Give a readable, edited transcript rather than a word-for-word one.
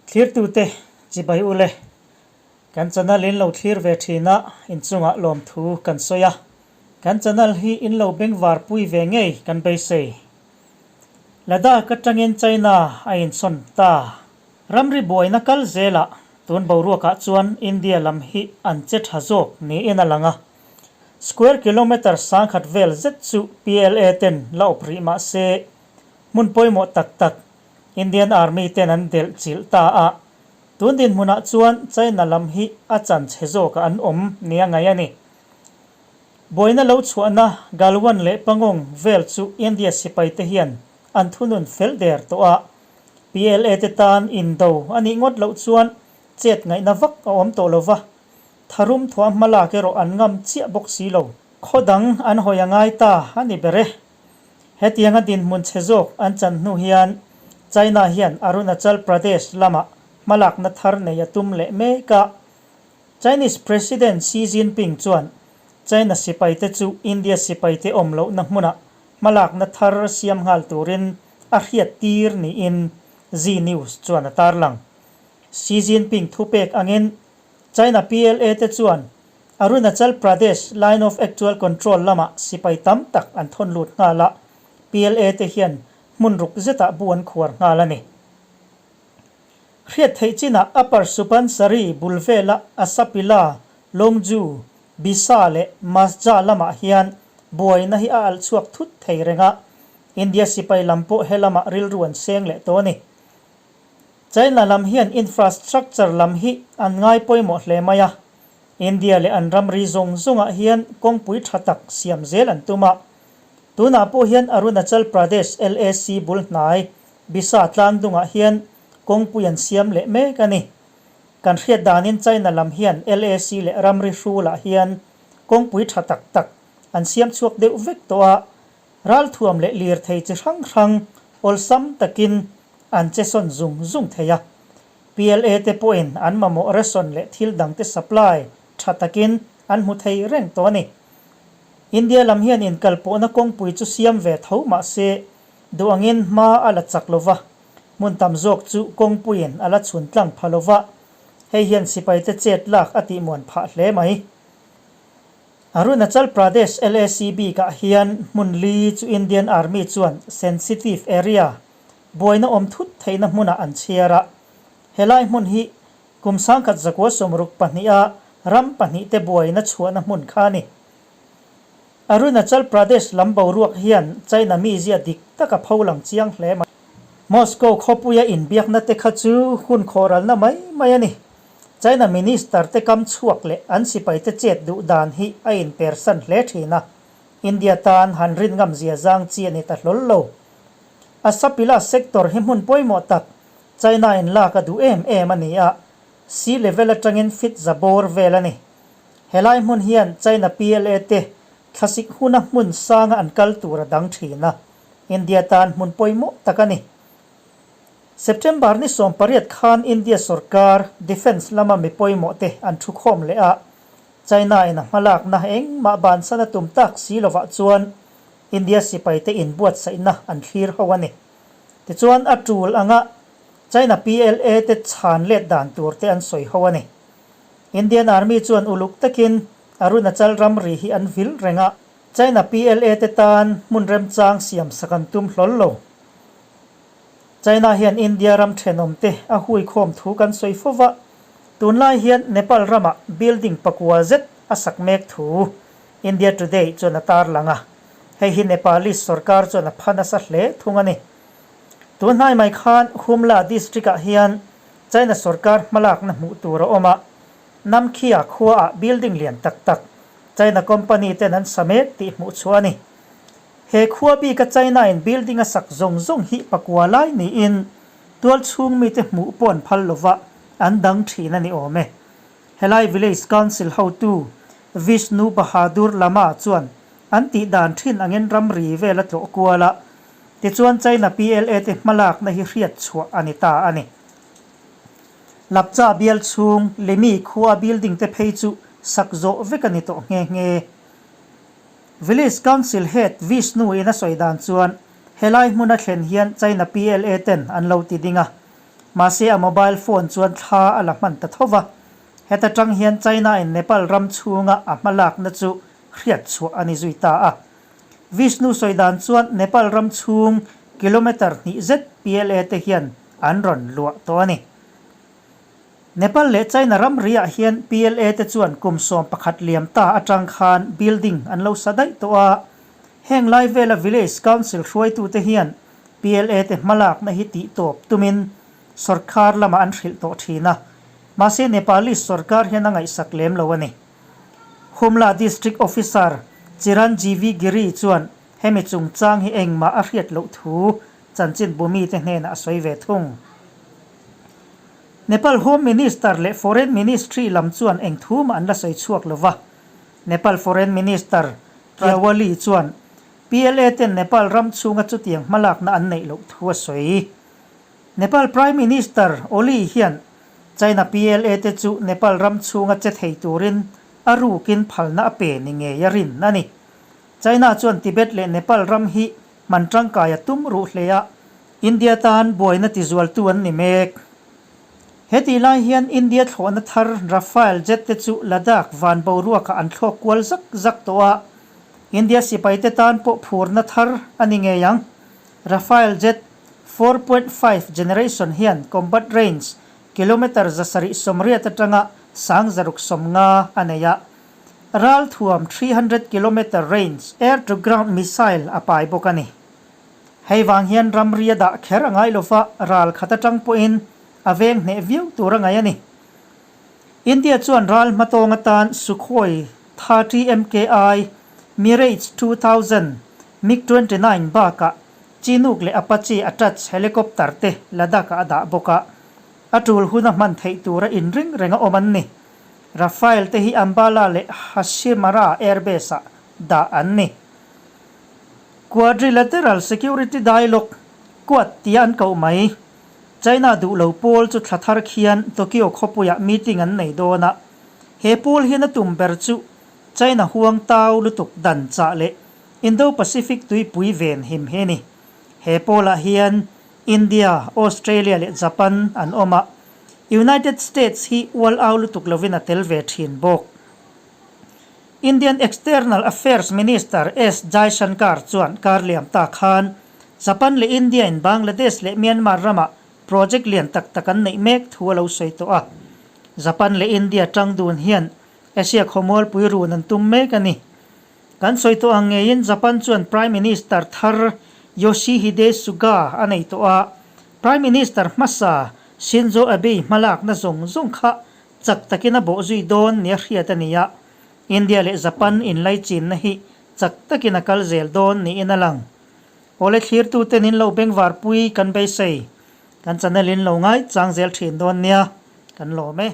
Thlirtute chibai ule, kan channel in lo thlir ve thin a, inchungah lawmthu kan sawi a. Kan channel hi in lo bengvar pui ve ngei kan beisei. Ladakh atangin China a insawn ta. Ramri buaina kal zelah tun boruakah chuan India lam hi an che tha zawk niin a lang a. Square kilometre sangkhat vel zet chu PLA ten la awp rih mah se hmun pawimawh tak tak Indian Army ten an delh chilh ta a. Tun dinhmunah chuan China lam hi a chan chhe zawkah an awm nia ngaih a ni. Buaina lo chhuahna Galwan leh Pangong vel chu India sipaite hian an thunun fel der tawh a. PLA te tan indo a nih ngawt loh chuan chet ngaihna vak a awm tawh lo va, tharum thuah hma lak erawh an ngam chiah bawk si lo. Khaw dang an hawi a ngai ta a ni ber e. Hetianga dinhmun chhe zawk an chan hnu hian China hian Arunachal Pradesh lamah hmalakna thar nei a tum leh mek a. Chinese President Xi Jinping chuan China sipaite chu India sipaite awm lohna hmunah hmalakna thar siam nghal turin a hriat tir niin Zee News chuan a tarlang. Xi Jinping thupek angin China PLA te chuan Arunachal Pradesh Line of Actual Control lamah sipai tam tak an thawn lut nghal a, PLA te hian hmun ruk zetah bu an khuar nghal a ni. Hriat theih chinah Upper Subansari bul vela Asapila, Longju, Bisa leh Masja lamah hian buaina hi a alh chhuak thut thei reng a, India sipai lam pawh he lamah rilru an seng leh tawh a ni. China lam hian infrastructure lam hi an ngai pawimawh hle mai a, India leh an ramri zawng zawngah hian kawngpui tha tak siam zel an tum a, tunah pawh hian Arunachal Pradesh LAC bul hnai Bisa tlang dungah hian kawngpui an siam leh mek a ni. Kan hriat danin China lam hian LAC leh ramri hrulah hian kawngpui tha tak tak an siam chhuak deuh vek tawh a, ralthuam leh lirthei chi hrang hrang awlsam takin an che sawn zung zung thei a. PLA te pawhin an mamawh ration leh thil dangte supply tha takin an hmu thei reng tawh a ni. India lam hian inkalpawhna kawngpui chu siam ve tho mah se Duh angin hma a la chak lo va, hmun tam zawk chu kawngpuiin a la chhun tlang pha lo va, hei hian sipaite chet lak a tihmuan phah hle mai. Arunachal Pradesh LAC bikah hian hmun li chu Indian Army chuan sensitive area, buaina awm thut theihna hmunah an chhiar a, helai hmun hi kum 1962 a ram pahnihte buaina chhuahna hmun kha a ni. Arunachal Pradesh lam boruak hian China mizia dik tak a pho lang chiang hle mai. Moscow khawpuia inbiakna te kha chu hun khawhralna mai mai a ni. China minister te kam chhuak leh an sipaite chet duh dan hi a inpersan hle thin a, India tan han rin ngam zia zang chi a ni ta hlawl lo. Asapila sector hi hmun pawimawh tak China in lak a duh em em a ni a, sea level atangin feet za bawr vel a ni. Helai hmun hian China PLA te thlasik huna hmun sanga an kal tur a dang thin a, India tan hmun pawimawh tak a ni. September ni 18 khan India sorkar Defence lama mi pawimawh te an thu khawm leh a, China in a hmalakna engmah bansan a tum tak si lovah chuan India sipai te inbuatsaihna an thlir ho a ni. Tichuan a tul anga China PLA te chhan let dan tur te an sawi ho a ni. Indian Army chuan uluk takin Arunachal ramri hi an vil reng a, China PLA te tan hmun remchang siam sak an tum hlawl lo. China hian India ram thenawm te a hui khawm thu kan sawi fo va, tunlai hian Nepal ramah building pakua zet a sak mek thu India Today chuan a tarlang a, hei hi Nepalese sorkar chuan a pha nasa hle thung a ni. Tunhnai mai khan Humla district-ah hian China sorkar hmalakna hmuh tur a awm a, Namkhia khuaah building lian tak tak China company ten an sa mek tih hmuh chhuah a ni. He khua bika China in building a sak zawng zawng hi pakua lai niin tual chhung mite hmuh pawh an phal lova an dang thin a ni awm e. Helai Village Council hotu Vishnu Bahadur Lama chuan an tih dan thin angin ramri vel a tlawh kual a, Tichuan China PLA te hmalakna hi hriat chhuah a ni ta a ni. Lapcha bial chhung Limi khua building te phei chu sak zawh vek a ni tawh nghe nghe. Village Council Head Vishnu in a sawi dan chuan helai hmuna thlen hian China PLA ten an lo ti ding a. Mahse a mobile phone chuan thla a la hman ta tho va. Heta tang hian China in Nepal ram chhunga a hmalakna chu hriat chhuah a ni zui ta a. Vishnu sawi dan chuan Nepal ram chhung kilometre hnih zet PLA te hian an rawn luah tawh a ni. Nepal leh China ramri ah hian PLA te chuan kum 11 liam ta atang khan building an lo sa daih tawh a, heng lai vela village council hruaitute hian PLA te hmalakna hi tih tawp tumin sorkar lamah an hrilh tawh thin a, mahse Nepalese sorkar hian a ngaihsak lem lo a ni. Humla District Officer Chiranjeevi Giri chuan hemi chungchang hi engmah a hriat loh thu chanchinbu mite hnenah a sawi ve thung. Nepal Home Minister leh Foreign Ministry lam chuan eng thu mah an la sawi chhuak lo va. Nepal Foreign Minister Gyawali chuan PLA ten Nepal ram chhunga chutiang hmalakna an neih loh thu a sawi. Nepal Prime Minister Oli hian China PLA te chu Nepal ram chhunga che thei turin a rukin phalna a pe ni ngei a rin a ni. China chuan Tibet leh Nepal ram hi hman tangkai a tum ruh hle a, India tan buaina tizualtu an ni mek. Hetih lai hian India thlawhna thar Rafale jet te chu Ladakh van boruakah an thlawk kual zak zak tawh a, India sipaite tan pawh phurna thar a ni ngei ang. Rafale jet 4.5 generation hian combat range kilometre 780 atanga 650 a nei a, ralthuam 300 kilometre range air-to-ground missile a pai bawk a ni. Hei vang hian ramri a dah kher a ngai lova, ral khat atang pawhin a veng hneh viau tur a ngaih a ni. India chuan ral hmatawng atan Sukhoi 30 MKI, Mirage 2000, MiG 29 bakah Chinook leh Apache attach helicopter te Ladakh-ah a dah bawk a, a tul huna hman theih tura inring reng a awm an ni. Rafale te hi Ambala leh Hasimara airbase-ah dah an ni. Quadrilateral Security Dialogue, Quad, tia an koh mai. China duh lo pawl chu thla thar khian Tokyo khawpuiah meeting an nei dawn a. He pawl hian a tum ber chu China huang tau lutuk dan chah leh Indo-Pacific tuipui ven him hi a ni. He pawlah hian India, Australia leh Japan an awm a. United States hi ual au lutuk lovin a tel ve thin bawk. Indian External Affairs Minister S Jaishankar chuan kar liam ta khan Japan leh India in Bangladesh leh Myanmar ramah project lian tak tak an neih mek thu a lo sawi tawh a. Japan leh India tang dun hian Asia khawmualpui run an tum mek a ni. Kan sawi tawh ang ngeiin Japan chuan Prime Minister thar Yoshihide Suga a nei tawh a, Prime Minister hmasa Shinzo Abe hmalakna zawng zawng kha Chak takin a bawh zui dawn nia hriat a ni a, India leh Japan inlaichinna hi chak takin a kal zel dawn niin a lang. Awle thlirtuten in lo bengvarpui kan beisei. Kan channel in lo ngai chang zel thin dawn nia, kan lawm e.